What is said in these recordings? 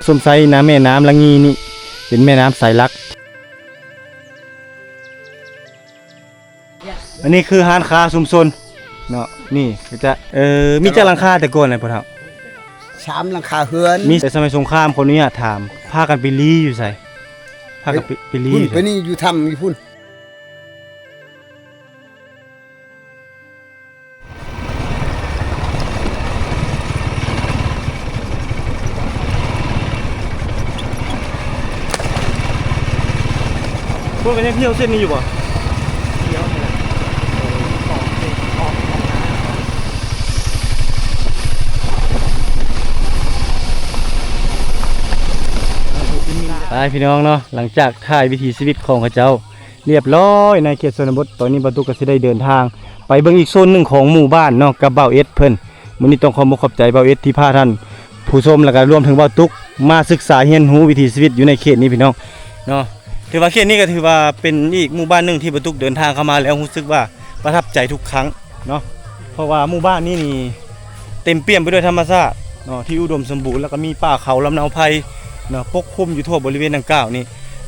ຊົມໄຊນຳແມ່ນ້ຳລະງີນີ້ ເປັນແມ່ນ້ຳສາຍຫຼັກ. ອັນນີ້ຄືຮ້ານຄ້າຊຸມຊົນເນາະ. ນີ້ກໍຈະ ເອີ ມີຈັກຫຼັງຄາແຕ່ກ່ອນນະພໍ່ເຖົ້າ? ສາມຫຼັງຄາເຮືອນ. ມີແຕ່ສະໄໝສົງຄາມ. ຂໍອະນຸຍາດຖາມ ພາກັນໄປລີ້ຢູ່ໃສ? ພາກັນໄປ ໄປລີ້ ພຸ້ນ ຢູ່ໃສ? ໄປນີ້ ຢູ່ຖ້ຳຢູ່ພຸ້ນ. ພວກກັນຍັງທ່ຽວເສັ້ນນີ້ຢູ່ບໍ່? ທ່ຽວນີ້ແຫຼະ. ໄປພີ່ນ້ອງເນາະ, ຫຼັງຈາກຖ່າຍວິຖີຊີວິດຂອງເຂົາເຈົ້າ ລຽບລ້ອຍໃນເຂດຊົນນະບົດ, ຕອນນີ້ບ່າວຕຸກກໍຊິໄດ້ເດີນທາງໄປເບິ່ງອີກໂຊນໜຶ່ງຂອງໝູ່ບ້ານເນາະ ກັບບ່າວເອັດເພິ່ນ. ມື້ນີ້ຕ້ອງຂອບອົກຂອບໃຈບ່າວເອັດທີ່ພາທ່ານຜູ້ຊົມ ແລ້ວກໍລວມເຖິງບ່າວຕຸກມາສຶກສາຮຽນຮູ້ວິຖີຊີວິດຢູ່ໃນເຂດນີ້ພີ່ນ້ອງເນາະ. ຖືວ່າເຂດນີ້ກໍຖືວ່າເປັນອີກໝູ່ບ້ານໜຶ່ງທີ່ບ່າວຕຸກເດີນທາງເຂົ້າມາແລ້ວຮູ້ສຶກວ່າປະທັບໃຈທຸກຄັ້ງເນາະ, ເພາະວ່າໝູ່ບ້ານນີ້ນີ້ເຕັມປ່ຽມໄປດ້ວຍທຳມະຊາດເນາະ ທີ່ອຸດົມສົມບູນ, ແລ້ວກໍມີປ່າເຂົາລຳເນົາໄພເນາະ ປົກຄຸມຢູ່ທົ່ວບໍລິເວນດັ່ງກ່າວນີ້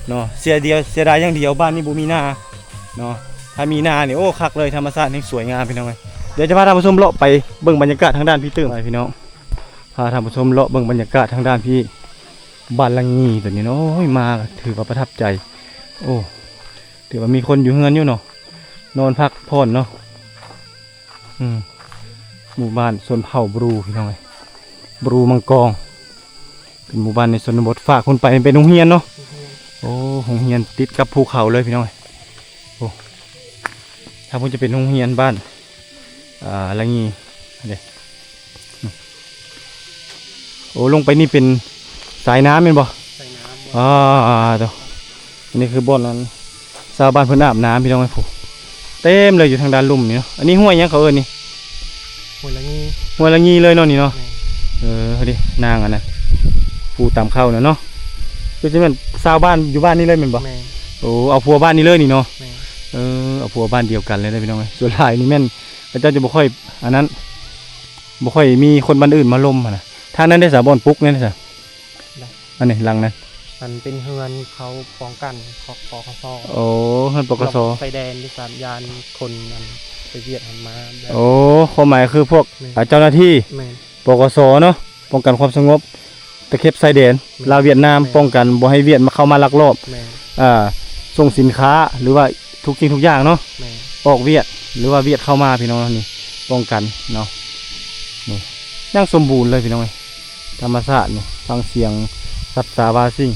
ເນາະ. ເສຍດຽວ ເສຍດາຍຢ່າງດຽວ ບ້ານນີ້ບໍ່ມີນາ ເນາະ. ຖ້າມີນານີ້ ໂອ້ ຄັກເລີຍ, ທຳມະຊາດແຮ່ງສວຍງາມພີ່ນ້ອງເອີຍ. ດຽວຈະພາທ່ານຜູ້ຊົມເລາະໄປເບິ່ງບັນຍາກາດທາງດ້ານພີ້ຕື່ມ ພີ່ນ້ອງ. ພາທ່ານຜູ້ຊົມເລາະເບິ່ງບັນຍາກາດທາງດ້ານພີ້ ບ້ານລະງີຕົວນີ້ເນາະ. ໂອ້ຍ ມາຖືວ່າປະທັບໃຈ. ໂອ້ ຖືວ່າມີຄົນຢູ່ເຮືອນຢູ່ເນາະ, ນອນພັກຜ່ອນເນາະ. ອືມ ໝູ່ບ້ານຊົນເຜົ່າບຣູພີ່ນ້ອງເອີຍ, ບຣູມັງກອງ. ເປັນໝູ່ບ້ານໃນຊົນນະບົດ, ຝາກພຸ້ນໄປເປັນໂຮງຮຽນເນາະ. ໂຮງຮຽນ ໂອ້ ໂຮງຮຽນຕິດກັບພູເຂົາເລີຍພີ່ນ້ອງເອີຍ. ໂອ້ ທາງພຸ້ນຈະເປັນໂຮງຮຽນບ້ານ ອ່າ ລະງີເດ້. ໂອ້ ລົງໄປນີ້ເປັນສາຍນ້ຳແມ່ນບໍ່? ສາຍນ້ຳ. ອ່າ ໂຕ ອັນນີ້ຄືບ່ອນນັ້ນ ຊາວບ້ານເພິ່ນອາບນ້ຳພີ່ນ້ອງເອີຍ. ໂອ້ ເຕັມເລີຍຢູ່ທາງດ້ານລຸ່ມນີ້ເນາະ. ອັນນີ້ຫ້ວຍຫຍັງເຂົາເອີ້ນນີ້? ຫ້ວຍລະງີ. ຫ້ວຍລະງີເລີຍເນາະນີ້ເນາະ. ແມ່ນ. ເອີ ເຮົາເດ້ ນາງອັນນັ້ນ ຜູ້ຕຳເຂົ້ານະເນາະ. ຄືຊິແມ່ນຊາວບ້ານຢູ່ບ້ານນີ້ເລີຍແມ່ນບໍ່? ແມ່ນ. ໂອ້ ເອົາຜົວບ້ານນີ້ເລີຍນີ້ເນາະ. ແມ່ນ. ເອີ ເອົາຜົວບ້ານດຽວກັນເລີຍເດ້ພີ່ນ້ອງເອີຍ. ສ່ວນຫຼາຍນີ້ແມ່ນເຂົາເຈົ້າຈະບໍ່ຄ່ອຍອັນນັ້ນ ບໍ່ຄ່ອຍມີຄົນບ້ານອື່ນມາລົມຫັ້ນນະ. ທາງນັ້ນເດ້ສະ ບ່ອນປຸກນັ້ນເດ້ສະ? ອັນນີ້ຫຼັງນັ້ນ ມັນເປັນເຮືອນເຂົາປ້ອງກັນ ປກສ. ໂອ້ ເຮືອນ ປກສ ຊາຍແດນ ທີ່ສາມ ຢ້ານຄົນອັນໄປຫວຽດຫັ້ນມາແບບ. ໂອ້ ຄວາມໝາຍຄືພວກ ແມ່ນ ອ່າ ເຈົ້າໜ້າທີ່ ແມ່ນ ປກສ ເນາະ ປ້ອງກັນຄວາມສະຫງົບຕະເຂັບຊາຍແດນ ແມ່ນ ລາວຫວຽດນາມ ແມ່ນ ປ້ອງກັນບໍ່ໃຫ້ຫວຽດມາເຂົ້າມາລັກລອບ ແມ່ນ ອ່າ ສົ່ງສິນຄ້າ ຫຼືວ່າທຸກສິ່ງທຸກຢ່າງເນາະ ແມ່ນ ອອກຫວຽດ ຫຼືວ່າຫວຽດເຂົ້າມາພີ່ນ້ອງເນາະ. ນີ້ປ້ອງກັນເນາະ. ນີ້ຍັງສົມບູນເລີຍພີ່ນ້ອງເອີຍ. ທຳມະຊາດນີ້ ຟັງສຽງສັດສາວາສິ່ງ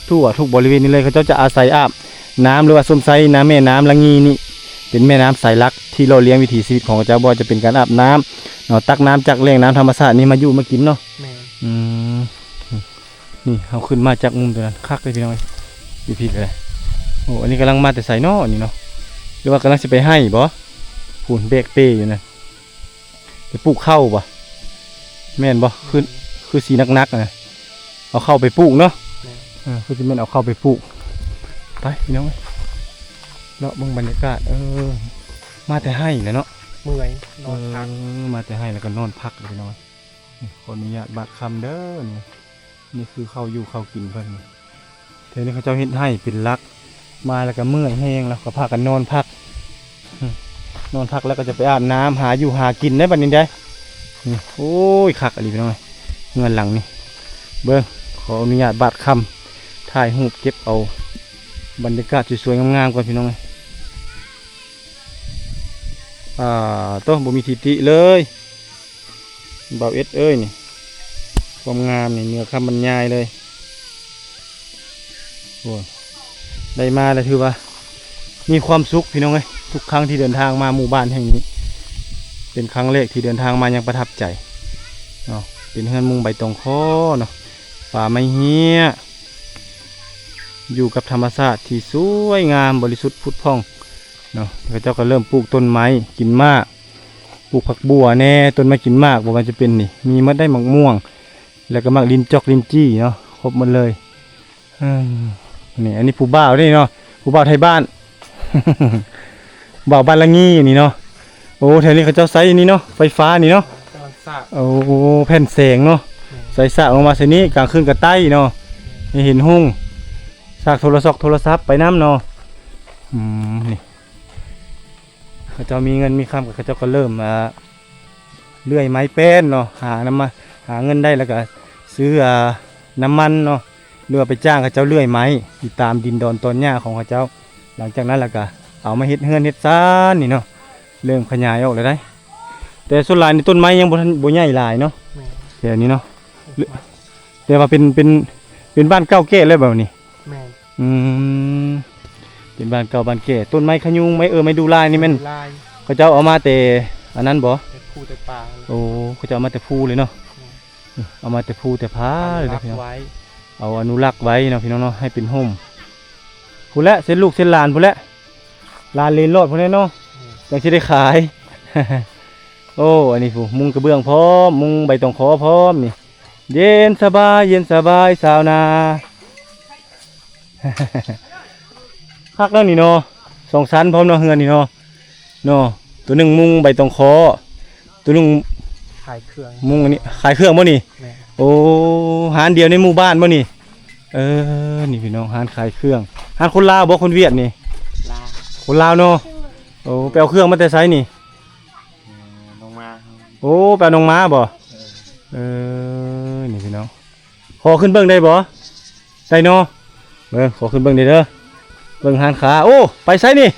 ທົ່ວທຸກບໍລິເວນນີ້ເລີຍ. ເຂົາເຈົ້າຈະອາໄສອາບນ້ຳ ຫຼືວ່າຊົມໄຊນຳແມ່ນ້ຳລະງີນີ້ ເປັນແມ່ນ້ຳສາຍຫຼັກທີ່ຫຼໍ່ລ້ຽງວິຖີຊີວິດຂອງເຂົາເຈົ້າ, ບໍ່ວ່າຈະເປັນການອາບນ້ຳເນາະ, ຕັກນ້ຳຈາກແຫຼ່ງນ້ຳທຳມະຊາດນີ້ມາຢູ່ມາກິນເນາະ. ແມ່ນ. ອືມ ນີ້ເຮົາຂຶ້ນມາຈາກມຸມຕົວນັ້ນ ຄັກເລີຍພີ່ນ້ອງເອີຍ. ຢູ່ພີ້ກໍໄດ້. ໂອ້ ອັນນີ້ກຳລັງມາແຕ່ໃສເນາະ ອັນນີ້ເນາະ? ຫຼືວ່າກຳລັງຊິໄປໄຮ່ບໍ? ພຸ້ນ ແບກເປ້ຢູ່ນັ້ນ. ໄປປູກເຂົ້າບໍ່? ແມ່ນບໍ່? ຄື ຄືສີໜັກໆນະ ເອົາເຂົ້າໄປປູກເນາະ. ແມ່ນ. ເອີ ຄືຊິແມ່ນເອົາເຂົ້າໄປປູກ. ໄປພີ່ນ້ອງເອີຍ ເລາະເບິ່ງບັນຍາກາດ. ເອີ ມາແຕ່ໄຮ່ແຫຼະເນາະ. ເມື່ອຍ ນອນພັກ. ເອີ ມາແຕ່ໄຮ່ແລ້ວກໍນອນພັກເລີຍພີ່ນ້ອງ. ນີ້ ຂໍອະນຸຍາດບາດຄ່ຳເດີນີ້. ນີ້ຄືເຂົ້າຢູ່ເຂົ້າກິນເພິ່ນ. ແຖວນີ້ເຂົາເຈົ້າເຮັດໄຮ່ເປັນຫຼັກ, ມາແລ້ວກໍເມື່ອຍແຮງແລ້ວກໍພາກັນນອນພັກ. ນອນພັກແລ້ວກໍຈະໄປອາບນ້ຳ ຫາຢູ່ຫາກິນໄດ້ບັດນີ້ໄດ໋. ນີ້ ໂອ້ຍ ຄັກອີ່ຫຼີພີ່ນ້ອງເອີຍ ເຮືອນຫຼັງນີ້. ເບິ່ງ ຂໍອະນຸຍາດບາດຄ່ຳ ຖ່າຍຮູບເກັບເອົາບັນຍາກາດສວຍໆງາມໆກ່ອນພີ່ນ້ອງເອີຍ. ອ່າ ໂຕ ບໍ່ມີທິດຕິເລີຍ. ບ່າວເອັດເອີຍ ນີ້ ຄວາມງາມນີ້ເໜືອຄຳບັນຍາຍເລີຍ. ໂອ້ຍ ໄດ້ມາແລ້ວຖືວ່າມີຄວາມສຸກພີ່ນ້ອງເອີຍ. ທຸກຄັ້ງທີ່ເດີນທາງມາໝູ່ບ້ານແຫ່ງນີ້ ເປັນຄັ້ງແລກທີ່ເດີນທາງມາຍັງປະທັບໃຈເນາະ. ເປັນເຮືອນມຸງໃບຕອງຄໍເນາະ, ປ່າໄມ້ເຮ້ຍ ຢູ່ກັບທຳມະຊາດທີ່ສວຍງາມ ບໍລິສຸດ ຜຸດຜ່ອງເນາະ. ເຂົາເຈົ້າກໍເລີ່ມປູກຕົ້ນໄມ້ ກິນໝາກ ປູກຜັກບົ່ວແດ່ ຕົ້ນໄມ້ກິນໝາກ ບໍ່ວ່າຈະເປັນນີ້ ມີໝົດໄດ໋ ໝາກມ່ວງ ແລ້ວກໍໝາກລິນຈອກ ລິນຈີ່ເນາະ ຄົບໝົດເລີຍ. ເອີ ນີ້ ອັນນີ້ຜູ້ບ່າວເດ້ເນາະ ຜູ້ບ່າວໄທບ້ານ ບ່າວບ້ານລະງີນີ້ເນາະ. ໂອ້ ແຖວນີ້ເຂົາເຈົ້າໃຊ້ນີ້ເນາະ ໄຟຟ້ານີ້ເນາະ. ກຳລັງສາກ. ໂອ້ ແຜ່ນແສງເນາະ. ແມ່ນ. ໃສ່ສາກລົງມາໃສ່ນີ້ ກາງຄືນກໍໄຕ້ເນາະ ໃຫ້ເຫັນຮຸ່ງ ສາກໂທລະຊອກໂທລະສັບໄປນຳເນາະ. ອືມ ນີ້ ເຂົາເຈົ້າມີເງິນມີຄຳ ເຂົາເຈົ້າກໍເລີ່ມ ອ່າ ເລື່ອຍໄມ້ແປ້ນເນາະ ຫານຳມາ ຫາເງິນໄດ້ແລ້ວກໍຊື້ ອ່າ ນ້ຳມັນເນາະ ຫຼືວ່າໄປຈ້າງເຂົາເຈົ້າເລື່ອຍໄມ້ຢູ່ຕາມດິນດອນຕອນຫຍ້າຂອງເຂົາເຈົ້າ. ຫຼັງຈາກນັ້ນແລ້ວກໍເອົາມາເຮັດເຮືອນເຮັດຊານນີ້ເນາະ ເລີ່ມຂະຫຍາຍອອກແລ້ວໄດ໋. ແຕ່ສ່ວນຫຼາຍນີ້ຕົ້ນໄມ້ຍັງບໍ່ທັນ ບໍ່ໃຫຍ່ຫຼາຍເນາະ ແຖວນີ້ເນາະ ແຕ່ວ່າເປັນ ເປັນ ເປັນບ້ານເກົ່າແກ່ແລ້ວແບບນີ້. ແມ່ນ ອືມ ເປັນບ້ານເກົ່າບ້ານແກ່. ຕົ້ນໄມ້ຂະຍຸງ ໄມ້ເອີ່ ໄມ້ດູ່ລາຍນີ້ແມ່ນ ດູ່ລາຍ ເຂົາເຈົ້າເອົາມາແຕ່ອັນນັ້ນບໍ່? ແຕ່ພູແຕ່ປ່າ. ໂອ້ ເຂົາເຈົ້າເອົາມາແຕ່ພູເລີຍເນາະ. ແມ່ນ ເອົາມາແຕ່ພູແຕ່ຜາເລີຍເດີພີ່ນ້ອງ ອະນຸລັກໄວ້ເນາະ ເອົາອະນຸລັກໄວ້ເນາະ ພີ່ນ້ອງເນາະ ໃຫ້ເປັນຮົ່ມ. ພຸ້ນແຫຼະ ເຊັ່ນລູກເຊັ່ນຫຼານພຸ້ນແຫຼະ ຫຼານເລນລອດພຸ້ນແຫຼະເນາະ. ແມ່ນ ຈັ່ງຊິໄດ້ຂາຍ. ໂອ້ ອັນນີ້ພຸ້ນ ມຸງກະເບື້ອງພ້ອມ ມຸງໃບຕອງຄໍພ້ອມນີ້. ເຢັນສະບາຍ ເຢັນສະບາຍຊາວນາ. ຄັກແລ້ວນີ້ເນາະ ສອງຊັ້ນພ້ອມເນາະ ເຮືອນນີ້ເນາະ ເນາະ. ຕົວໜຶ່ງມຸງໃບຕອງຄໍ ຕົວໜຶ່ງຂາຍເຄື່ອງ ມຸງອັນນີ້ ຂາຍເຄື່ອງບໍ່ນີ້? ແມ່ນ ໂອ້ ຮ້ານດຽວໃນໝູ່ບ້ານບໍ່ນີ້? ເອີ ນີ້ພີ່ນ້ອງ ຮ້ານຂາຍເຄື່ອງ. ຮ້ານຄົນລາວບໍ່ ຄົນຫວຽດນີ້? ລາວ ຄົນລາວເນາະ. ໂອ້ ໄປເອົາເຄື່ອງມາແຕ່ໃສນີ້? ເອີ ໜອງມາ. ໂອ້ ໄປເອົາໜອງມາບໍ່? ເອີ ເອີ ນີ້ພີ່ນ້ອງ ຂໍຂຶ້ນເບິ່ງໄດ້ບໍ່? ໄດ້ເນາະ. ເບິ່ງ ຂໍຂຶ້ນເບິ່ງໄດ້ເດີ ເບິ່ງຮ້ານຄ້າ. ໂອ້ ໄປໃສນີ້?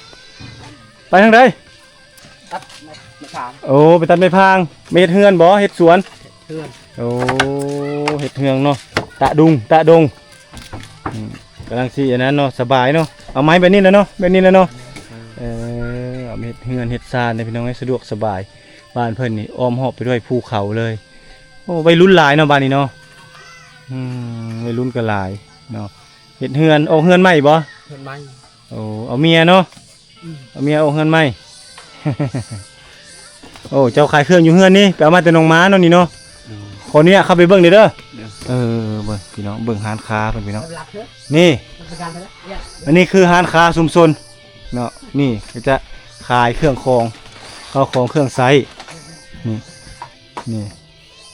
ໄປທາງໃດ? ຕັດໄມ້ ໄມ້ພາງ. ໂອ້ ໄປຕັດໄມ້ພາງ ມາເຮັດເຮືອນບໍ່? ເຮັດສວນ? ເຮັດເຮືອນ. ໂອ້ ເຮັດເຮືອນເນາະ ຕະດຸງ ຕະດົງ. ອືມ ກຳລັງຊິອັນນັ້ນເນາະ ສະບາຍເນາະ ເອົາໄມ້ແບບນີ້ແຫຼະເນາະ ແບບນີ້ແຫຼະເນາະ. ເອີ ເອີ ເອົາມາເຮັດເຮືອນເຮັດຊານໃຫ້ພີ່ນ້ອງ ໃຫ້ສະດວກສະບາຍ. ບ້ານເພິ່ນນີ້ອ້ອມຮອບໄປດ້ວຍພູເຂົາເລີຍ. ໂອ້ ໄວລຸ້ນຫຼາຍເນາະບ້ານນີ້ເນາະ. ອືມ ໄວລຸ້ນກໍຫຼາຍເນາະ. ເຮັດເຮືອນ ອອກເຮືອນໃໝ່ບໍ່? ເຮືອນໃໝ່. ໂອ້ ເອົາເມຍເນາະ. ອືມ ເອົາເມຍອອກເຮືອນໃໝ່. ໂອ້ ເຈົ້າຂາຍເຄື່ອງຢູ່ເຮືອນນີ້ ໄປເອົາມາແຕ່ໜອງມາເນາະນີ້ເນາະ. ອືມ ຂໍອະນຸຍາດເຂົ້າໄປເບິ່ງເດີ. ເດີ ເອີ ເບິ່ງພີ່ນ້ອງ ເບິ່ງຮ້ານຄ້າເພິ່ນພີ່ນ້ອງ. ນີ້ ອັນນີ້ຄືຮ້ານຄ້າຊຸມຊົນເນາະ. ນີ້ກໍຈະຂາຍເຄື່ອງຂອງ ເຂົ້າຂອງເຄື່ອງໃຊ້. ນີ້ ນີ້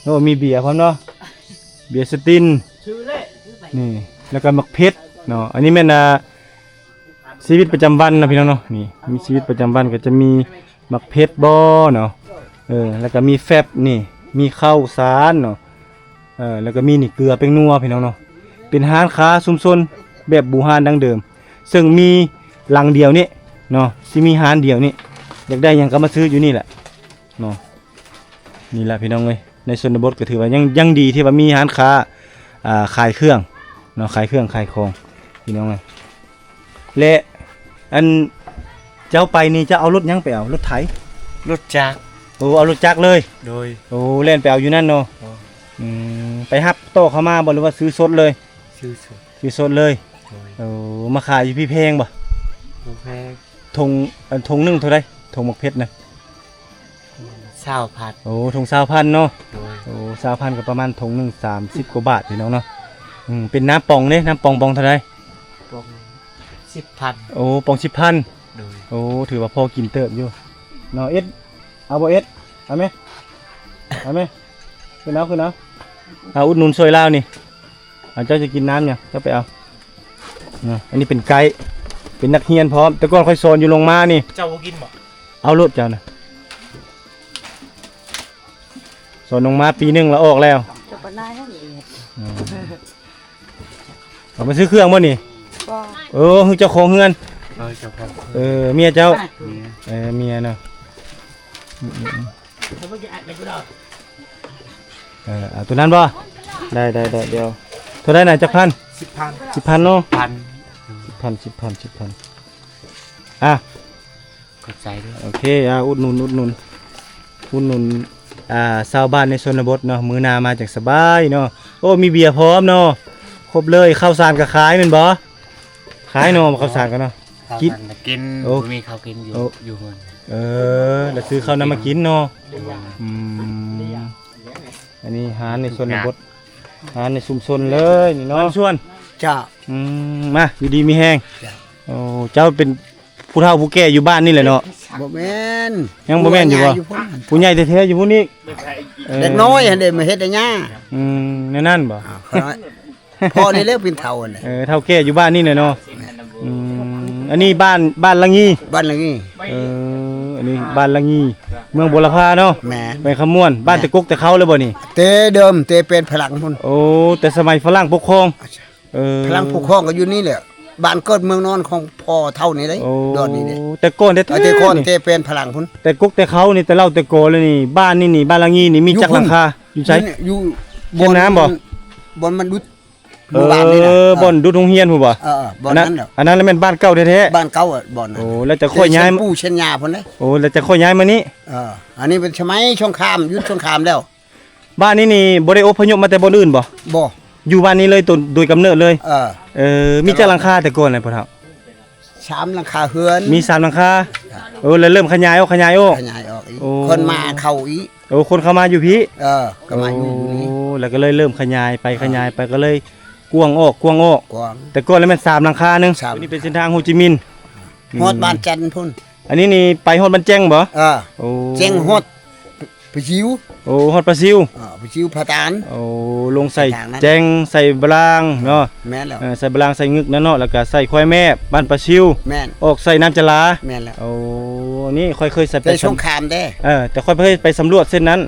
ໂອ້ ມີເບຍພ້ອມເນາະ ເບຍສະຕິນ. ນີ້ ແລ້ວກໍໝາກເຜັດເນາະ. ອັນນີ້ແມ່ນ ອ່າ ຊີວິດປະຈຳວັນເນາະ ພີ່ນ້ອງເນາະ. ນີ້ ມີຊີວິດປະຈຳວັນກໍຈະມີໝາກເຜັດບໍ່ເນາະ ເອີ ແລ້ວກໍມີແຟັບ ນີ້ ມີເຂົ້າສານເນາະ ເອີ ແລ້ວກໍມີນີ້ ເກືອ ແປ້ງນົວ ພີ່ນ້ອງເນາະ. ເປັນຮ້ານຄ້າຊຸມຊົນແບບບູຮານດັ້ງເດີມ ເຊິ່ງມີຫຼັງດຽວນີ້ເນາະ ຊິມີຮ້ານດຽວນີ້. ຢາກໄດ້ຫຍັງກໍມາຊື້ຢູ່ນີ້ແຫຼະເນາະ. ນີ້ແຫຼະພີ່ນ້ອງເອີຍ ໃນຊົນນະບົດກໍຖືວ່າຍັງ ຍັງດີທີ່ວ່າມີຮ້ານຄ້າ ອ່າ ຂາຍເຄື່ອງເນາະ ຂາຍເຄື່ອງຂາຍຂອງ ພີ່ນ້ອງເອີຍ. ແລະ ອັນ ເຈົ້າໄປນີ້ເຈົ້າເອົາລົດຫຍັງໄປເອົາ? ລົດໄຖ? ລົດຈັກ. ໂອ້ ເອົາລົດຈັກເລີຍ? ໂດຍ. ໂອ້ ແລ່ນໄປເອົາຢູ່ນັ້ນເນາະ. ໂດຍ. ອືມ ໄປຮັບຕໍ່ເຂົ້າມາບໍ່ ຫຼືວ່າຊື້ສົດເລີຍ? ຊື້ສົດ. ຊື້ສົດເລີຍ? ໂດຍ. ໂອ້ ມາຂາຍຢູ່ພີ້ແພງບໍ່? ບໍ່ແພງ. ຖົງ ອັນ ຖົງໜຶ່ງເທົ່າໃດ? ຖົງໝາກເຜັດນະ? ຊາວພັນ. ໂອ້ ຖົງຊາວພັນເນາະ. ໂດຍ. ໂອ້ ຊາວພັນກໍປະມານຖົງໜຶ່ງສາມສິບກວ່າບາດ ພີ່ນ້ອງເນາະ. ອືມ ເປັນນ້ຳປອງເດ້ ນ້ຳປອງ ປອງເທົ່າໃດ? ປອງສິບພັນ. ໂອ້ ປອງສິບພັນ. ໂດຍ. ໂອ້ ຖືວ່າພໍກິນເຕີບຢູ່ເນາະ. ເອັດ ເອົາບໍ່ເອັດ? ເອົາແມ? ເອົາແມ? ຂຶ້ນເອົາ ຂຶ້ນເອົາ. ເອົາ ອຸດໜູນຊ່ວຍລາວນີ້. ເອົາ ເຈົ້າຈະກິນນ້ຳຫຍັງ ເຈົ້າໄປເອົາເນາະ. ອັນນີ້ເປັນໄກ ເປັນນັກຮຽນພ້ອມ ແຕ່ກ່ອນຂ້ອຍສອນຢູ່ໂຮງມານີ້. ເຈົ້າບໍ່ກິນບໍ່? ເອົາໂລດເຈົ້ານະ. ສອນລົງມາປີໜຶ່ງລະອອກແລ້ວ. ອືມ ເອົາມາຊື້ເຄື່ອງບໍ່ນີ້? ບໍ່. ເອີ ຄືເຈົ້າຂອງເຮືອນ? ເອີ ເຈົ້າຂອງເຮືອນ. ເອີ ເມຍເຈົ້າ? ເມຍ. ເອີ ເມຍເນາະ. ອືມໆໆ ເອີ ເອົາໂຕນັ້ນບໍ່? ໄດ້ໆໆ ດຽວ. ເທົ່າໃດນະ? ຈັກພັນ? ສິບພັນ. ສິບພັນເນາະ? ພັນ. ສິບພັນ ສິບພັນ ສິບພັນ. ອ່ະ ຂອບໃຈເດີ. ໂອເຄ ອ່າ ອຸດໜູນ ອຸດໜູນ ອຸດໜູນ ອ່າ ຊາວບ້ານໃນຊົນນະບົດເນາະ. ມື້ໜ້າມາຈັ່ງສະບາຍເນາະ. ໂອ້ ມີເບຍພ້ອມເນາະ. ຄົບເລີຍ. ເຂົ້າສານກໍຂາຍແມ່ນບໍ່? ຂາຍເນາະ ເຂົ້າສານກໍເນາະ. ເຂົ້າສານກໍກິນ. ໂອ້ ບໍ່ມີເຂົ້າກິນຢູ່ ໂອ້ ຢູ່ເຮືອນ. ເອີ ແລ້ວຊື້ເຂົ້ານຳມາກິນເນາະ. ອືມ ອັນນີ້ຮ້ານໃນຊົນນະບົດ ຮ້ານໃນຊຸມຊົນເລີຍນີ້ເນາະ. ຊວນ ເຈົ້າ. ອືມ ມາ ຢູ່ດີມີແຮງ. ເຈົ້າ. ໂອ້ ເຈົ້າເປັນ ຜູ້ເຖົ້າຜູ້ແກ່ຢູ່ບ້ານນີ້ແຫຼະເນາະ. ບໍ່ແມ່ນ. ຍັງບໍ່ແມ່ນຢູ່ບໍ່? ຜູ້ໃຫຍ່ຢູ່ພຸ້ນ. ຜູ້ໃຫຍ່ແທ້ໆຢູ່ພຸ້ນອີກ. ເອີ ເດັກນ້ອຍຫັ້ນເດ້ ມາເຮັດໃຫ້ຍ່າ. ອືມ ແນວນັ້ນບໍ່? ອ່າ ພໍ່ນີ້ແຫຼະເປັນເຖົ້າຫັ້ນແຫຼະ. ເອີ ເຖົ້າແກ່ຢູ່ບ້ານນີ້ແຫຼະເນາະ. ອືມ ອັນນີ້ບ້ານ ບ້ານລະງີ. ບ້ານລະງີ. ເອີ ອັນນີ້ບ້ານລະງີ ເມືອງບົວລະພາເນາະ. ແມ່ນ ແຂວງຄຳມ່ວນ. ບ້ານແຕ່ກົກແຕ່ເຄົ້າເລີຍບໍ່ນີ້? ແຕ່ເດີມ ແຕ່ເປັນຝຣັ່ງພຸ້ນ. ໂອ້ ແຕ່ສະໄໝຝຣັ່ງປົກຄອງ. ເອີ ຝຣັ່ງປົກຄອງກໍຢູ່ນີ້ແຫຼະ ບ້ານເກີດເມືອງນອນຂອງພໍ່ເຖົ້ານີ້ເດ້. ໂອ້ ດອນນີ້ເດ້ ແຕ່ກ່ອນແທ້ໆ ແຕ່ກ່ອນ ແຕ່ເປັນຝຣັ່ງພຸ້ນ. ແຕ່ກົກແຕ່ເຄົ້ານີ້ ແຕ່ເລົ່າແຕ່ກໍເລີຍນີ້ ບ້ານນີ້ນີ້ ບ້ານລະງີນີ້ ມີຈັກຫຼັງຄາ? ຢູ່ໃສ? ຢູ່ ຢູ່ ແຄມນ້ຳບໍ່? ບ່ອນມັນດຸດ ເອີ ໝູ່ບ້ານນີ້ນະ. ເອີ ບ່ອນດຸດໂຮງຮຽນພຸ້ນບໍ່? ເອີ ບ່ອນນັ້ນແຫຼະ. ອັນນັ້ນລະແມ່ນບ້ານເກົ່າແທ້ໆ. ບ້ານເກົ່າ ບ່ອນນັ້ນ. ໂອ້ ແລ້ວຈະຄ່ອຍຍ້າຍ ເຊັ່ນປູ່ເຊັ່ນຍ່າພຸ້ນເດ້. ໂອ້ ແລ້ວຈະຄ່ອຍຍ້າຍມານີ້. ເອີ ອັນນີ້ເປັນສະໄໝສົງຄາມ ຢຸດສົງຄາມແລ້ວ. ບ້ານນີ້ນີ້ບໍ່ໄດ້ອົບພະຍົບມາແຕ່ບ່ອນອື່ນບໍ່? ບໍ່. ຢູ່ບ້ານນີ້ເລີຍ ໂຕ ໂດຍກຳເນີດເລີຍ? ເອີ ເອີ ມີຈັກຫຼັງຄາແຕ່ກ່ອນນະພໍ່ເຖົ້າ? ສາມຫຼັງຄາເຮືອນ. ມີສາມຫຼັງຄາ. ເອີ ແລ້ວເລີ່ມຂະຫຍາຍອອກ ຂະຫຍາຍອອກ ຂະຫຍາຍອອກອີກ. ໂອ້ ຄົນມາເຂົ້າອີກ. ໂອ້ ຄົນເຂົ້າມາຢູ່ພີ້. ເອີ ກໍມາຢູ່ ໂອ້ ຢູ່ນີ້ ແລ້ວກໍເລີຍເລີ່ມຂະຫຍາຍໄປ ເອີ ຂະຫຍາຍໄປ ກໍເລີຍກວ້າງອອກ ກວ້າງອອກ. ກວ້າງ. ແຕ່ກ່ອນລະແມ່ນສາມຫຼັງຄາໜຶ່ງ. ສາມ. ນີ້ເປັນເສັ້ນທາງໂຮຈິມິນ. ອືມ ຮອດບ້ານຈັນພຸ້ນ. ອັນນີ້ນີ້ໄປຮອດບ້ານແຈ້ງບໍ່? ເອີ ໂອ້ ແຈ້ງຮອດປາຊິວ. ໂອ້ ຮອດປາຊິວ. ເອີ ປາຊິວ ຜາຕານ. ໂອ້ ລົງໃສ່ແຈ້ງ ໃສ່ບາລາງເນາະ. ແມ່ນແລ້ວ. ເອີ ໃສ່ບາລາງ ໃສ່ງຶກນັ້ນເນາະ ແລ້ວກໍໃສ່ຄວາຍແມບ ບ້ານປາຊິວ. ແມ່ນ. ອອກໃສ່ນ້ຳຈະລາ. ແມ່ນແລ້ວ. ໂອ້ ນີ້ຂ້ອຍເຄີຍໃສ່ໄປ ແຕ່ສົງຄາມເດ້. ເອີ ແຕ່ຂ້ອຍເຄີຍໄປສຳຫຼວດເສັ້ນນັ້ນ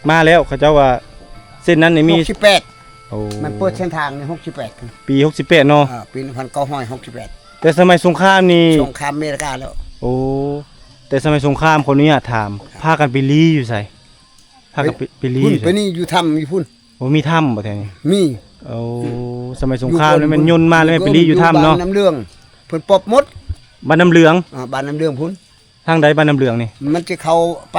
ມາແລ້ວ ເຂົາເຈົ້າວ່າເສັ້ນນັ້ນນີ້ມີ ຫົກສິບແປດ. ໂອ້ ມັນເປີດເສັ້ນທາງໃນຫົກສິບແປດ ປີຫົກສິບແປດເນາະ. ເອີ ປີໜຶ່ງພັນເກົ້າຮ້ອຍຫົກສິບແປດ. ແຕ່ສະໄໝສົງຄາມນີ້ ສົງຄາມອາເມລິກາແລ້ວ. ໂອ້ ແຕ່ສະໄໝສົງຄາມ ຂໍອະນຸຍາດຖາມ ພາກັນໄປລີ້ຢູ່ໃສ? ພາກັນໄປ ໄປລີ້ ພຸ້ນ ຢູ່ໃສ? ໄປນີ້ຢູ່ຖ້ຳຢູ່ພຸ້ນ. ໂອ້ ມີຖ້ຳບໍ່ແຖວນີ້? ມີ. ໂອ້ ສະໄໝສົງຄາມນີ້ແມ່ນຍົນມາແລ້ວແມ່ນໄປລີ້ຢູ່ຖ້ຳເນາະ. ບ້ານນ້ຳເຫຼືອງ ເພິ່ນປົບໝົດ. ບ້ານນ້ຳເຫຼືອງ. ອ່າ ບ້ານນ້ຳເຫຼືອງພຸ້ນ. ທາງໃດບ້ານນ້ຳເຫຼືອງນີ້? ມັນຈະເຂົ້າໄປ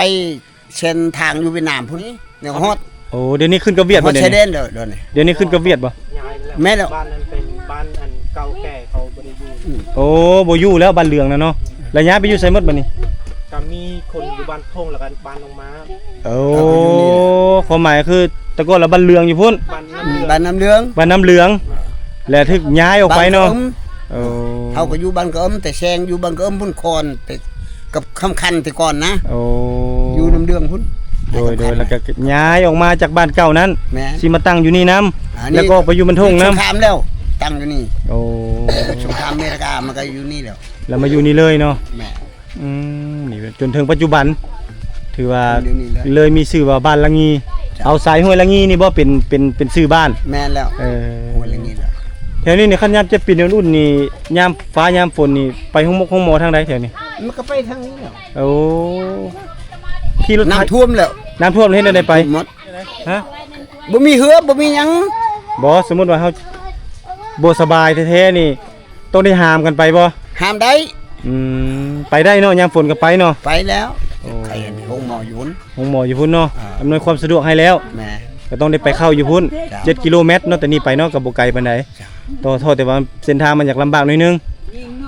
ເສັ້ນທາງຢູ່ຫວຽດນາມພຸ້ນ ຍັງຮອດ. ໂອ້ ດຽວນີ້ຂຶ້ນກັບຫວຽດບໍ່? ຮອດຊາຍແດນແລ້ວດຽວນີ້. ດຽວນີ້ຂຶ້ນກັບຫວຽດບໍ່? ແມ່ນແລ້ວ. ບ້ານນັ້ນເປັນບ້ານອັນເກົ່າແກ່ ເຂົາບໍ່ໄດ້ຢູ່. ອືມ ໂອ້ ບໍ່ຢູ່ແລ້ວ ບ້ານເຫຼືອງນະເນາະ. ແລ້ວຍ້າຍໄປຢູ່ໃສໝົດບັດນີ້? ກໍມີຄົນຢູ່ບ້ານທົ່ງ ແລ້ວກໍບ້ານໜອງມ້າ. ໂອ້ ຄວາມໝາຍຄືແຕ່ກ່ອນລະບ້ານເຫຼືອງຢູ່ພຸ້ນ. ບ້ານນ້ຳເຫຼືອງ. ບ້ານນ້ຳເຫຼືອງ ແລ້ວຖືກຍ້າຍອອກໄປເນາະ. ໂອ້ ເຮົາກໍຢູ່ບ້ານກະເອິມ ແຕ່ແຊງຢູ່ບ້ານກະເອິມພຸ້ນກ່ອນ ແຕ່ກັບຄຳຄັນແຕ່ກ່ອນນະ. ໂອ້ ຢູ່ນ້ຳເຫຼືອງພຸ້ນ. ໂດຍໆ ແລ້ວກໍຍ້າຍອອກມາຈາກບ້ານເກົ່ານັ້ນ. ແມ່ນ. ຊິມາຕັ້ງຢູ່ນີ້ນຳ ແລ້ວກໍໄປຢູ່ບ້ານທົ່ງນຳ. ສົງຄາມແລ້ວ ຕັ້ງຢູ່ນີ້. ໂອ້ ສົງຄາມອາເມລິກາ ມັນກໍຢູ່ນີ້ແລ້ວ ແລ້ວມາຢູ່ນີ້ເລີຍເນາະ. ແມ່ນ. ອືມ ນີ້ຈົນເຖິງປັດຈຸບັນ ຖືວ່າເລີຍມີຊື່ວ່າບ້ານລະງີ. ເຈົ້າ. ເອົາສາຍຫ້ວຍລະງີນີ້ບໍ່ ເປັນ ເປັນ ເປັນຊື່ບ້ານ? ແມ່ນແລ້ວ. ເອີ ຫ້ວຍລະງີແລ້ວ. ແຖວນີ້ນີ້ ຄັນຍາມເຈັບປີນອຸ່ນໆນີ້ ຍາມຟ້າຍາມຝົນນີ້ ໄປໂຮງໝົກໂຮງໝໍທາງໃດແຖວນີ້? ມັນກໍໄປທາງນີ້ແຫຼະ. ໂອ້ ຂີ່ລົດ ນ້ຳຖ້ວມແລ້ວ. ນ້ຳຖ້ວມເຮັດແນວໃດໄປ? ໝົດ. ຮະ? ບໍ່ມີເຮືອ ບໍ່ມີຫຍັງ. ບໍ່ ສົມມຸດວ່າເຮົາບໍ່ສະບາຍແທ້ໆນີ້ ຕ້ອງໄດ້ຫາມກັນໄປບໍ່? ຫາມໄດ້. ອືມ ໄປໄດ້ເນາະ ຍາມຝົນກໍໄປເນາະ. ໄປແລ້ວ. ໂອ້ ໃຄອັນໂຮງໝໍຢູ່ພຸ້ນ. ໂຮງໝໍຢູ່ພຸ້ນເນາະ. ອ່າ ອຳນວຍຄວາມສະດວກໃຫ້ແລ້ວ. ແມ່ນ. ກໍຕ້ອງໄດ້ໄປເຂົ້າຢູ່ພຸ້ນ. ເຈົ້າ. ເຈັດກິໂລແມັດເນາະ ແຕ່ນີ້ໄປເນາະ ກໍບໍ່ໄກປານໃດ. ເຈົ້າ. ຕໍ່ ເທົ່າແຕ່ວ່າເສັ້ນທາງມັນຢາກລຳບາກໜ້ອຍໜຶ່ງ.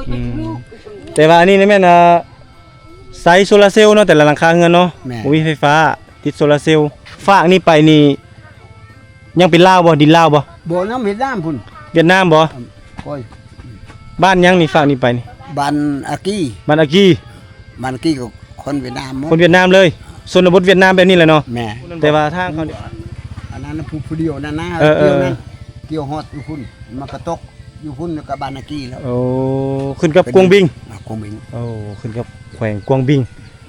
ອືມ ແຕ່ວ່າອັນນີ້ນີ້ແມ່ນ ອ່າ ໃຊ້ໂຊລາເຊວເນາະ ແຕ່ລະຫຼັງຄາເຮືອນເນາະ. ແມ່ນ. ບໍ່ມີໄຟຟ້າ ຕິດໂຊລາເຊວ. ຟາກນີ້ໄປນີ້ ຍັງເປັນລາວບໍ່? ດິນລາວບໍ່? ບໍ່ ນຳຫວຽດນາມພຸ້ນ. ຫວຽດນາມບໍ່? ອືມ ໂອ້ຍ ບ້ານຫຍັງນີ້ ຟາກນີ້ໄປນີ້? ບ້ານອາກີ. ບ້ານອາກີ. ບ້ານອາກີກໍຄົນຫວຽດນາມໝົດ. ຄົນຫວຽດນາມເລີຍ. ຊົນນະບົດຫວຽດນາມແບບນີ້ແຫຼະເນາະ. ແມ່ນ. ແຕ່ວ່າທາງເຂົານີ້ ອັນນັ້ນນະ ຜູ້ ຜູ້ດຽວນັ້ນນະ. ເອີ ເອີ ດຽວນັ້ນ ເອີ ດຽວຮອດຢູ່ພຸ້ນ ມັນກະຕົກຢູ່ພຸ້ນ ແລ້ວກໍບ້ານອາກີແລ້ວ. ໂອ້ ຂຶ້ນກັບກວາງບິງ. ອ່າ ກວາງບິງ. ໂອ້ ຂຶ້ນກັບແຂວງກວາງບິງ.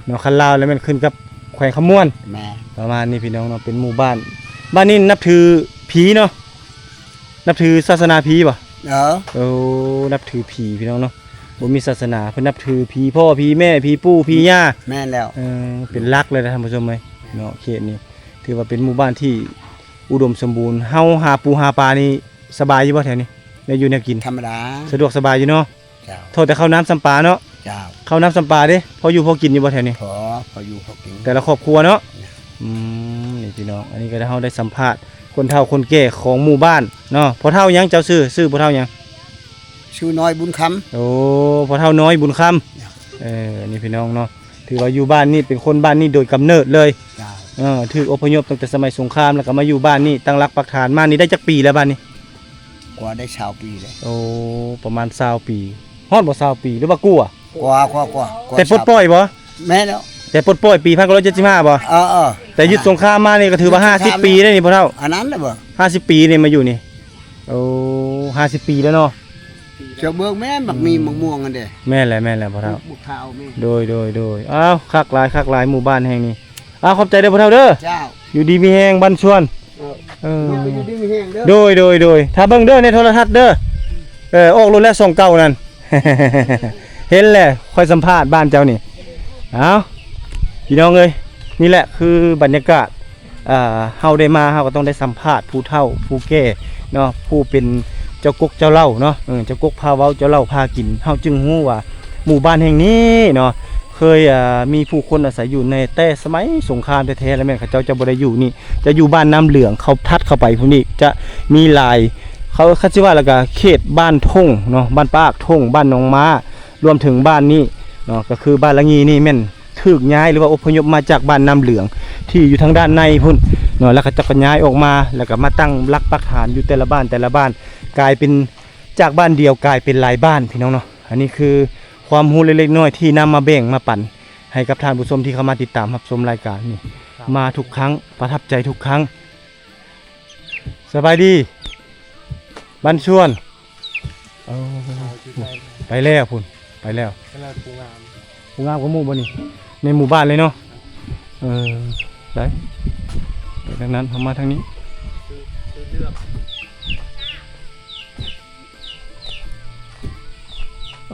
ເນາະ ຄັນລາວແລ້ວແມ່ນຂຶ້ນກັບແຂວງຄຳມ່ວນ. ແມ່ນ. ປະມານນີ້ພີ່ນ້ອງເນາະ ເປັນໝູ່ບ້ານ. ບ້ານນີ້ນັບຖືຜີເນາະ ນັບຖືສາສະໜາຜີບໍ່? ເອີ ໂອ້ ນັບຖືຜີພີ່ນ້ອງເນາະ ບໍ່ມີສາສະໜາ ເພິ່ນນັບຖືຜີພໍ່ຜີແມ່ ຜີປູ່ຜີຍ່າ. ແມ່ນແລ້ວ. ເອີ ເປັນຫຼັກເລີຍນະທ່ານຜູ້ຊົມເອີຍເນາະ. ເຂດນີ້ຖືວ່າເປັນໝູ່ບ້ານທີ່ອຸດົມສົມບູນ. ເຮົາຫາປູຫາປານີ້ ສະບາຍຢູ່ບໍ່ແຖວນີ້? ໄດ້ຢູ່ແນວກິນ ທຳມະດາ ສະດວກສະບາຍຢູ່ເນາະ. ເຈົ້າ. ເທົ່າແຕ່ເຂົ້ານ້ຳຊຳປາເນາະ. ເຈົ້າ. ເຂົ້ານ້ຳຊຳປາເດ້ ພໍຢູ່ພໍກິນຢູ່ບໍ່ແຖວນີ້? ພໍ ພໍຢູ່ພໍກິນ ແຕ່ລະຄອບຄົວເນາະ. ອືມ ນີ້ພີ່ນ້ອງ ອັນນີ້ກໍເຮົາໄດ້ສຳພາດຄົນເຖົ້າຄົນແກ່ຂອງໝູ່ບ້ານເນາະ. ພໍ່ເຖົ້າຫຍັງ ເຈົ້າຊື່ ຊື່ພໍ່ເຖົ້າຫຍັງ? ຊື່ນ້ອຍບຸນຄຳ. ໂອ້ ພໍ່ເຖົ້ານ້ອຍບຸນຄຳ. ເອີ ນີ້ພີ່ນ້ອງເນາະ ຖືວ່າຢູ່ບ້ານນີ້ເປັນຄົນບ້ານນີ້ໂດຍກຳເນີດເລີຍ. ເຈົ້າ. ເອີ ຖືກອົບພະຍົບຕັ້ງແຕ່ສະໄໝສົງຄາມ ແລ້ວກໍມາຢູ່ບ້ານນີ້ ຕັ້ງຫຼັກປັກຖານມານີ້ໄດ້ຈັກປີແລ້ວບ້ານນີ້? ກວ່າໄດ້ຊາວປີແລ້ວ. ໂອ້ ປະມານຊາວປີ. ຮອດບໍ່ຊາວປີ ຫຼືວ່າກວ່າ? ກວ່າ ກວ່າ ກວ່າ ກວ່າ. ແຕ່ປົດປ່ອຍບໍ່? ແມ່ນແລ້ວ. ຕ່ປົດປ່ອຍປີພັນເກົ້າຮ້ອຍເຈັດສິບຫ້າບໍ່? ເອີໆ ແຕ່ຢຸດສົງຄາມມານີ້ກໍຖືວ່າຫ້າສິບປີແລ້ວນີ້ພໍ່ເຖົ້າ. ອັນນັ້ນແຫຼະບໍ່? ຫ້າສິບປີນີ້ມາຢູ່ນີ້. ໂອ້ ຫ້າສິບປີແລ້ວເນາະ. ເຈົ້າເບິ່ງແມ່ນບັກມີໝາກມ່ວງຫັ້ນເດ້. ແມ່ນແຫຼະ ແມ່ນແຫຼະພໍ່ເຖົ້າ. ບັກຂາວແມ່ນ. ໂດຍ ໂດຍ ໂດຍ. ອ້າວ ຄັກຫຼາຍ ຄັກຫຼາຍໝູ່ບ້ານແຫ່ງນີ້. ອ້າວ ຂອບໃຈເດີພໍ່ເຖົ້າເດີ. ເຈົ້າ. ຢູ່ດີມີແຮງ ບ້ານຊວນ. ເອີ ເອີ ຢູ່ດີມີແຮງເດີ. ໂດຍ ໂດຍ ໂດຍ. ຖ້າເບິ່ງເດີໃນໂທລະທັດເດີ. ເອີ ອອກໂລດແລ້ວຊ່ອງເກົ່ານັ້ນ. ເຫັນແຫຼະ ຂ້ອຍສຳພາດບ້ານເຈົ້ານີ້. ເອົ້າ ພີ່ນ້ອງເອີຍ ນີ້ແຫຼະຄືບັນຍາກາດ ເຮົາໄດ້ມາ ເຮົາກໍຕ້ອງໄດ້ສຳພາດຜູ້ເຖົ້າຜູ້ແກ່ເນາະ ຜູ້ເປັນເຈົ້າກົກເຈົ້າເລົ່າເນາະ ເອີ ເຈົ້າກົກພາເວົ້າ ເຈົ້າເລົ່າພາກິນ ເຮົາຈຶ່ງຮູ້ວ່າໝູ່ບ້ານແຫ່ງນີ້ເນາະ ເຄີຍ ເອີ ມີຜູ້ຄົນອາໄສຢູ່ໃນແຕ່ສະໄໝສົງຄາມແທ້ໆ ແລ້ວແມ່ນເຂົາເຈົ້າຈະບໍ່ໄດ້ຢູ່ນີ້ ຈະຢູ່ບ້ານນ້ຳເຫຼືອງ ເຂົ້າຖັດເຂົ້າໄປພຸ້ນອີກ ຈະມີຫຼາຍ ເຂົາ ເຂົາຊິວ່າແລ້ວກໍເຂດບ້ານທົ່ງເນາະ ບ້ານປາກທົ່ງ ບ້ານໜອງມ້າ ລວມເຖິງບ້ານນີ້ເນາະ ກໍຄືບ້ານລະງີນີ້ແມ່ນຖືກຍ້າຍ ຫຼືວ່າອົບພະຍົບມາຈາກບ້ານນ້ຳເຫຼືອງ ທີ່ຢູ່ທາງດ້ານໃນພຸ້ນເນາະ ແລ້ວເຂົາເຈົ້າກໍຍ້າຍອອກມາ ແລ້ວກໍມາຕັ້ງຫຼັກປັກຖານຢູ່ແຕ່ລະບ້ານ ແຕ່ລະບ້ານ ກາຍເປັນ ຈາກບ້ານດຽວກາຍເປັນຫຼາຍບ້ານ ພີ່ນ້ອງເນາະ. ອັນນີ້ຄືຄວາມຮູ້ເລັກໆນ້ອຍໆທີ່ນຳມາແບ່ງມາປັນໃຫ້ກັບທ່ານຜູ້ຊົມທີ່ເຂົ້າມາຕິດຕາມຮັບຊົມລາຍການນີ້ ມາທຸກຄັ້ງ ປະທັບໃຈທຸກຄັ້ງ. ສະບາຍດີ ບ້ານຊວນ. ໂອ້ ໄປແລ້ວພຸ້ນ ໄປແລ້ວ. ຜູ້ງາມກວ່າໝູ່ບໍ່ນີ້? ໃນໝູ່ບ້ານເລີຍເນາະ. ເອີ ໄດ້ ໄປທາງນັ້ນ ເຮົາມາທາງນີ້.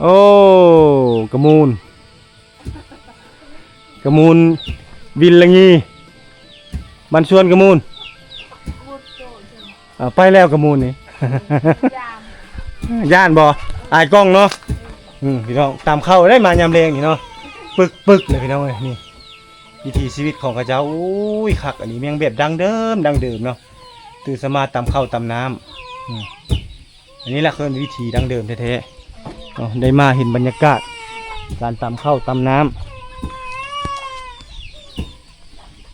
ໂອ້ ກະມູນ ກະມູນ ວິນລະງີ ບ້ານຊວນກະມູນ. ເອົາ ໄປແລ້ວກະມູນນີ້. ຢ້ານ ຢ້ານບໍ່? ອາຍກ້ອງເນາະ. ອືມ ພີ່ນ້ອງ ຕຳເຂົ້າໄດ້ມາຍາມແລງນີ້ເນາະ ປຶກໆເລີຍພີ່ນ້ອງເອີຍ. ນີ້ ວິຖີຊີວິດຂອງເຂົາເຈົ້າ ໂອ້ຍ ຄັກ ອັນນີ້ແມ່ນແບບດັ້ງເດີມ ດັ້ງເດີມເນາະ ຕື່ນສະມາຕຳເຂົ້າຕຳນ້ຳ. ອືມ ອັນນີ້ລະເອີ້ນວິຖີດັ້ງເດີມແທ້ໆເນາະ ໄດ້ມາເຫັນບັນຍາກາດການຕຳເຂົ້າຕຳນ້ຳ.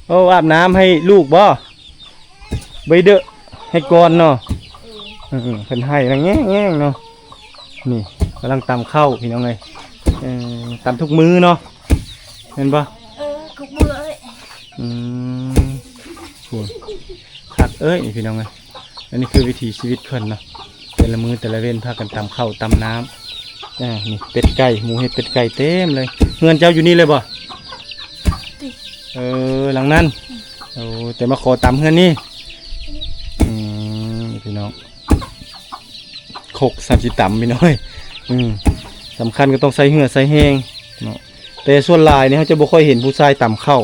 ໂອ້ ອາບນ້ຳໃຫ້ລູກບໍ່? ໄວ້ເດີ ໃຫ້ກ່ອນເນາະ. ເອີ ເພິ່ນໄຫ້ນະແງ່ງໆເນາະ. ນີ້ກຳລັງຕຳເຂົ້າພີ່ນ້ອງເອີຍ. ເອີ ຕຳທຸກມື້ເນາະ ແມ່ນບໍ່? ເອີ ທຸກມື້ເອີຍ. ອືມ ໂອ້ຍ ຄັກເອີຍ ພີ່ນ້ອງເອີຍ. ອັນນີ້ຄືວິຖີຊີວິດເພິ່ນເນາະ ແຕ່ລະມື້ແຕ່ລະເວັນພາກັນຕຳເຂົ້າຕຳນ້ຳ. ອ່າ ນີ້ເປັດໄກ່ ໝູເຫັດເປັດໄກ່ເຕັມເລີຍ. ເຮືອນເຈົ້າຢູ່ນີ້ເລີຍບໍ່? ເອີ ຫຼັງນັ້ນ. ໂອ້ ແຕ່ມາຂໍຕຳເຮືອນນີ້. ອືມ ພີ່ນ້ອງ ຄົກສາມສິບຕຳພີ່ນ້ອງເອີຍ. ອືມ ສຳຄັນກໍຕ້ອງໃຊ້ເຫື່ອໃຊ້ແຮງເນາະ. ແຕ່ສ່ວນຫຼາຍນີ້ເຮົາຈະບໍ່ຄ່ອຍເຫັນຜູ້ຊາຍຕຳເຂົ້າ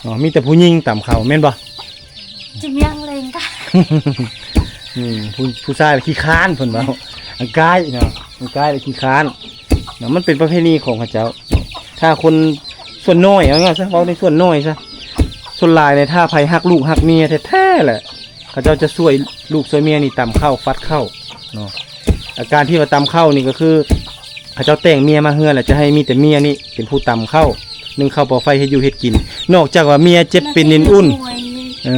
ເນາະ ມີແຕ່ຜູ້ຍິງຕຳເຂົ້າ ແມ່ນບໍ່? ຈະມີຫຍັງເລັງກະ ອືມ ຜູ້ ຜູ້ຊາຍລະຂີ້ຄ້ານເພິ່ນເວົ້າ. ອັນກາຍເນາະ ອັນກາຍລະຂີ້ຄ້ານເນາະ ມັນເປັນປະເພນີຂອງເຂົາເຈົ້າ. ຖ້າຄົນສ່ວນນ້ອຍ ເອົາງ່າຍຊະ ເວົ້າໃນສ່ວນນ້ອຍຊະ ສ່ວນຫຼາຍນີ້ ຖ້າໃຜຮັກລູກຮັກເມຍແທ້ໆແຫຼະ ເຂົາເຈົ້າຈະຊ່ວຍລູກຊ່ວຍເມຍນີ້ຕຳເຂົ້າ ຟັດເຂົ້າເນາະ. ອາ ການທີ່ວ່າຕຳເຂົ້ານີ້ກໍຄື ເຂົາເຈົ້າແຕ່ງເມຍມາເຮືອນ ແລ້ວຈະໃຫ້ມີແຕ່ເມຍນີ້ເປັນຜູ້ຕຳເຂົ້າ ໜຶ້ງເຂົ້າເປົ່າໄຟ ເຮັດຢູ່ເຮັດກິນ. ນອກຈາກວ່າເມຍເຈັບເປັນເອັນອຸ່ນ ເອີ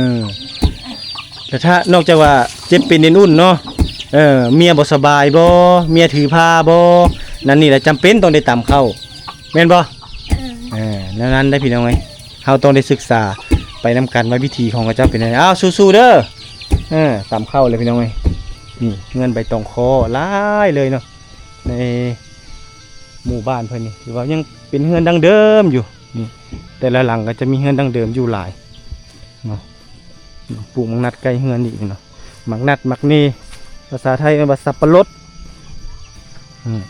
ແຕ່ຖ້ານອກຈາກວ່າເຈັບເປັນເອັນອຸ່ນເນາະ ເອີ ເມຍບໍ່ສະບາຍບໍ່ ເມຍຖືພາບໍ່ ນັ້ນນີ້ລະຈຳເປັນຕ້ອງໄດ້ຕຳເຂົ້າ ແມ່ນບໍ່? ເອີ ເອີ ແນວນັ້ນໄດ໋ພີ່ນ້ອງເອີຍ. ເຮົາຕ້ອງໄດ້ສຶກສາໄປນຳກັນວ່າວິຖີຂອງເຂົາເຈົ້າເປັນແນວໃດ. ອ້າວ ສູ້ໆເດີ. ເອີ ຕຳເຂົ້າເລີຍພີ່ນ້ອງເອີຍ. ນີ້ເຮືອນໃບຕອງຄໍຫຼາຍເລີຍເນາະ ໃນໝູ່ບ້ານເພິ່ນນີ້ ຖືວ່າຍັງເປັນເຮືອນດັ້ງເດີມຢູ່. ນີ້ແຕ່ລະຫຼັງກໍຈະມີເຮືອນດັ້ງເດີມຢູ່ຫຼາຍເນາະ. ປູກໝາກນັດໃກ້ເຮືອນອີກເນາະ ໝາກນັດ ໝາກເນ ພາສາໄທເອີ້ນວ່າສັບປະລົດ. ອືມ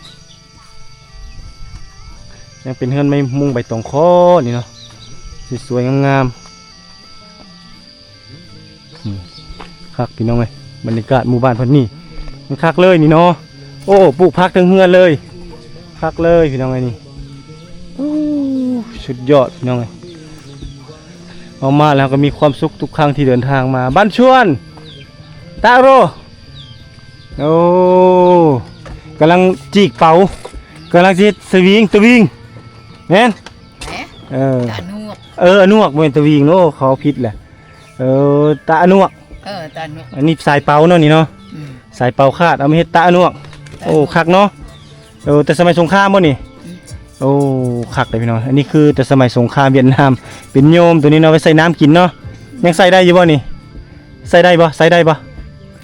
ຍັງເປັນເຮືອນໄມ້ມຸງໃບຕອງຄໍນີ້ເນາະ ສວຍໆງາມໆ. ອືມ ຄັກພີ່ນ້ອງເອີຍ ບັນຍາກາດໝູ່ບ້ານເພິ່ນນີ້ ມັນຄັກເລີຍນີ້ເນາະ. ໂອ້ ປູກຜັກເທິງເຮືອນເລີຍ ຄັກເລີຍພີ່ນ້ອງເອີຍນີ້. ໂອ້ ສຸດຍອດພີ່ນ້ອງເອີຍ. ເຮົາມາແລ້ວເຮົາກໍມີຄວາມສຸກທຸກຄັ້ງທີ່ເດີນທາງມາ. ບ້ານຊວນ ຕາໂຣ. ໂອ້ ກຳລັງຈີກເປົາ ກຳລັງຊິເຮັດສະວິງ ຕະວິງ ແມ່ນ? ແໝ ເອີ ຕາໜວກ ເອີ ອະໜວກ ບໍ່ແມ່ນຕະວິງ. ໂອ້ ເຂົາຜິດແຫຼະ. ເອີ ຕາອະໜວກ ເອີ ຕາໜວກ. ອັນນີ້ສາຍເປົາເນາະນີ້ເນາະ. ອືມ ສາຍເປົາຂາດ ເອົາມາເຮັດຕາອະໜວກ. ໂອ້ ຕາໜວກ ຄັກເນາະ. ເອີ ແຕ່ສະໄໝສົງຄາມບໍ່ນີ້? ອືມ ໂອ້ ຄັກເດ້ພີ່ນ້ອງ. ອັນນີ້ຄືແຕ່ສະໄໝສົງຄາມຫວຽດນາມ ເປັນໂຍມໂຕນີ້ເນາະ ໄວ້ໃສ່ນ້ຳກິນເນາະ. ຍັງໃສ່ໄດ້ຢູ່ບໍ່ນີ້? ໃສ່ໄດ້ບໍ່? ໃສ່ໄດ້ບໍ່?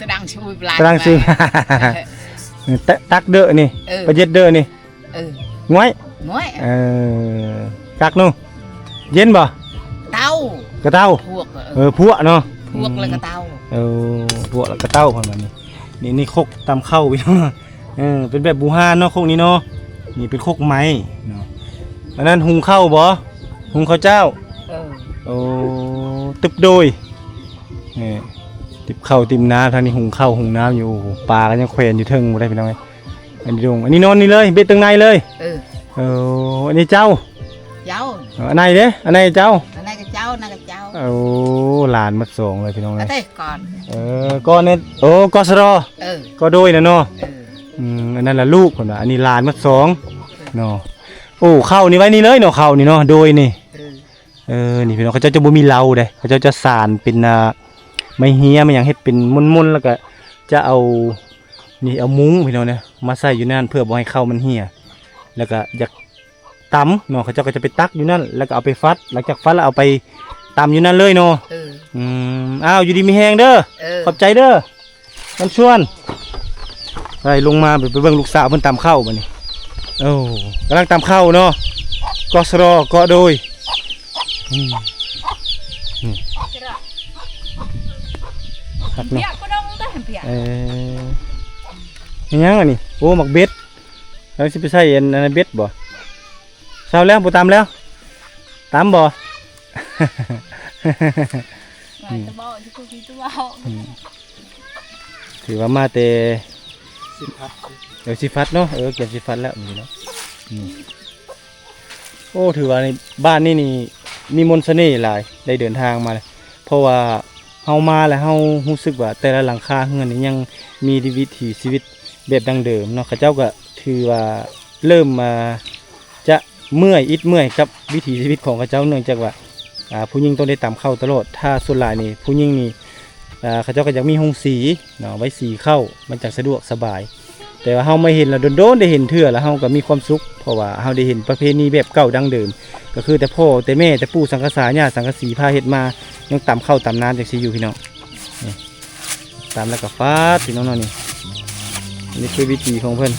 ຕະດັງຊື່ ຕະດັງຊື່ ເອີ ຕະ ຕັກເດີນີ້ ເອີ ປະເຢັດເດີນີ້ ເອີ ງວຍ ງວຍ ເອີ ຕັກໜູ ເຢັນບໍ່? ເຕົ້າ ກະເຕົ້າ ພວກ ເອີ ເອີ ພວກເນາະ ພວກ ອືມ ແລ້ວກະເຕົ້າ ເອີ ພວກແລ້ວກະເຕົ້າ ເພິ່ນວ່ານີ້. ນີ້ ນີ້ຄົກຕຳເຂົ້າພີ່ນ້ອງ ເອີ ເປັນແບບບູຮານເນາະ ຄົກນີ້ເນາະ. ນີ້ເປັນຄົກໄມ້ເນາະ. ອັນນັ້ນຫຸງເຂົ້າບໍ່? ຫຸງເຂົ້າເຈົ້າ ເອີ ໂອ້ ຕຶບໂດຍ ນີ້ ຕິບເຂົ້າຕິບນ້ຳ. ທາງນີ້ຫຸງເຂົ້າຫຸງນ້ຳຢູ່. ໂອ້ ປາກະຍັງແຂວນຢູ່ເທິງພຸ້ນໄດ໋ພີ່ນ້ອງເອີຍ. ອັນນີ້ດົງ ອັນນີ້ນອນນີ້ເລີຍ ເບັດຕົງໃນເລີຍ ເອີ ເອີ ອັນນີ້ເຈົ້າ ເຈົ້າ ເອີ ອັນໃນເດ້? ອັນໃນເຈົ້າ ອັນໃນກະເຈົ້າ ອັນໃນກະເຈົ້າ ໂອ້ ຫຼານໝົດສອງເລີຍພີ່ນ້ອງເອີຍ. ເອີ ກ່ອນນີ້ ໂອ້ ກໍສະຣ ເອີ ກໍໂດຍນະເນາະ ເອີ ອືມ ອັນນັ້ນລະລູກເພິ່ນວ່າ ອັນນີ້ຫຼານໝົດສອງເນາະ. ໂອ້ ເຂົ້ານີ້ໄວ້ນີ້ເລີຍເນາະ ເຂົ້ານີ້ເນາະ ໂດຍນີ້ ເອີ ເອີ ນີ້ພີ່ນ້ອງ ເຂົາເຈົ້າຈະບໍ່ມີເລົາເດ້ ເຂົາເຈົ້າຈະສານເປັນ ອ່າ ໄມ້ເຮຍ ໄມ້ຫຍັງ ເຮັດເປັນມົນໆ ແລ້ວກະຈະເອົາ ນີ້ ເອົາມຸ້ງພີ່ນ້ອງເນາະ ມາໃສ່ຢູ່ນັ້ນ ເພື່ອບໍ່ໃຫ້ເຂົ້າມັນເຮຍ ແລ້ວກະຢາກຕຳເນາະ ເຂົາເຈົ້າກະຈະໄປຕັກຢູ່ນັ້ນ ແລ້ວກະເອົາໄປຟັດ ຫຼັງຈາກຟັດແລ້ວເອົາໄປຕຳຢູ່ນັ້ນເລີຍເນາະ ເອີ ອືມ ອ້າວ ຢູ່ດີມີແຮງເດີ ເອີ ຂອບໃຈເດີ ນ້ຳຊວນ ໄປລົງມາ ໄປ ໄປເບິ່ງລູກສາວເພິ່ນຕຳເຂົ້າບາດນີ້. ໂອ້ ກຳລັງຕຳເຂົ້າເນາະ ກໍສະຣ ກໍໂດຍ ອືມ ນີ້ ຄັກເນາະ ເອີ ແມ່ນຫຍັງອັນນີ້? ໂອ້ ໝາກເບັດ ແລ້ວຊິໄປໃສ່ອັນ ອັນນັ້ນເບັດບໍ່? ເຊົາແລ້ວ ບໍ່ຕຳແລ້ວ ຕຳບໍ່? ອືມ ອືມ ຖືວ່າມາແຕ່ຊິຟັດ ເອີ ຊິຟັດເນາະ ເອີ ກຽມຊິຟັດແລ້ວນີ້ເນາະ ນີ້ ໂອ້ ຖືວ່າໃນບ້ານນີ້ນີ້ມີມົນສະເໜ່ຫຼາຍ ໄດ້ເດີນທາງມາ ເພາະວ່າເຮົາມາແລ້ວເຮົາຮູ້ສຶກວ່າແຕ່ລະຫຼັງຄາເຮືອນນີ້ຍັງມີວິຖີຊີວິດແບບດັ້ງເດີມເນາະ ເຂົາເຈົ້າກະຖືວ່າເລີ່ມ ອ່າ ຈະເມື່ອຍ ອິດເມື່ອຍກັບວິຖີຊີວິດຂອງເຂົາເຈົ້າ ເນື່ອງຈາກວ່າ ອ່າ ຜູ້ຍິງຕ້ອງໄດ້ຕຳເຂົ້າຕະຫຼອດ. ຖ້າສ່ວນຫຼາຍນີ້ ຜູ້ຍິງນີ້ ອ່າ ເຂົາເຈົ້າກະຢາກມີໂຮງສີເນາະ ໄວ້ສີເຂົ້າ ມັນຈັ່ງສະດວກສະບາຍ. ແຕ່ວ່າເຮົາມາເຫັນແລ້ວ ດົນໆ ໄດ້ເຫັນເທື່ອ ແລ້ວເຮົາກະມີຄວາມສຸກ ເພາະວ່າເຮົາໄດ້ເຫັນປະເພນີແບບເກົ່າດັ້ງເດີມ ກະຄືແຕ່ພໍ່ແຕ່ແມ່ ແຕ່ປູ່ສັງກະສາ ຍ່າສັງກະສີພາເຮັດມາ ຍັງຕຳເຂົ້າຕຳນ້ຳຈັ່ງຊີ້ຢູ່ພີ່ນ້ອງ. ນີ້ ຕຳແລ້ວກະຟາດ ພີ່ນ້ອງເນາະ ນີ້ ອັນນີ້ຄືວິຖີຂອງເພິ່ນ